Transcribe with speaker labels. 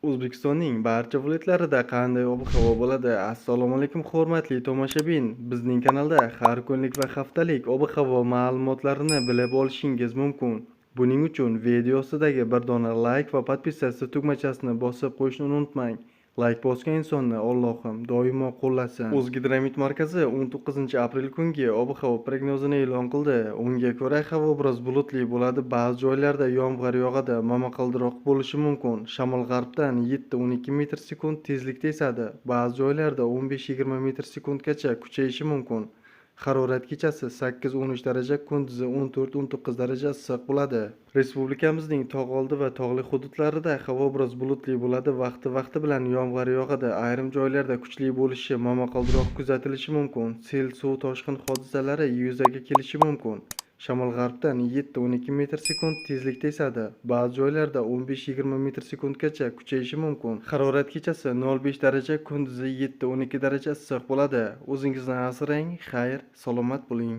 Speaker 1: O'zbekistonning barcha viloyatlarida qanday ob-havo bo'ladi? Assalomu alaykum, hurmatli tomoshabin. Bizning kanalda har kunlik va haftalik ob-havo ma'lumotlarini bilib olishingiz mumkin. Buning uchun video ostidagi bir dona like va podpisatsiya tugmachasini bosib qo'yishni unutmang. Like bosgan insonni Allohim doimo qo'llasin. O'zgidromet markazi 19-aprel kungi ob-havo prognozini e'lon qildi. Unga ko'ra, havo biroz bulutli bo'ladi, ba'zi joylarda yomg'ir yog'adi, momaqaldiroq bo'lishi mumkin. Shamol g'arbdan 7-12 metr sekund tezlikda esadi. Ba'zi joylarda 15-20 metr sekundgacha kuchayishi mumkin. Harorat kechasi 8-13 daraja, kunduzi 14-19 daraja issiq bo'ladi. Respublikamizning tog' oldi va tog'li hududlarida havo biroz bulutli bo'ladi, vaqti-vaqti bilan yomg'ir yog'adi. Ayrim joylarda kuchli bo'lishi, momaqaldiroq kuzatilishi mumkin. Sel, suv toshqin hodisalari yuzaga kelishi mumkin. Shamol g'arbdan 7-12 metr sekund tezlikda esadi. Ba'zi joylarda 15-20 metr sekundgacha kuchayishi mumkin. Harorat kechasi 0,5 daraja, kunduzi 7-12 daraja issiq bo'ladi. O'zingizni asrang, xayr, salomat bo'ling.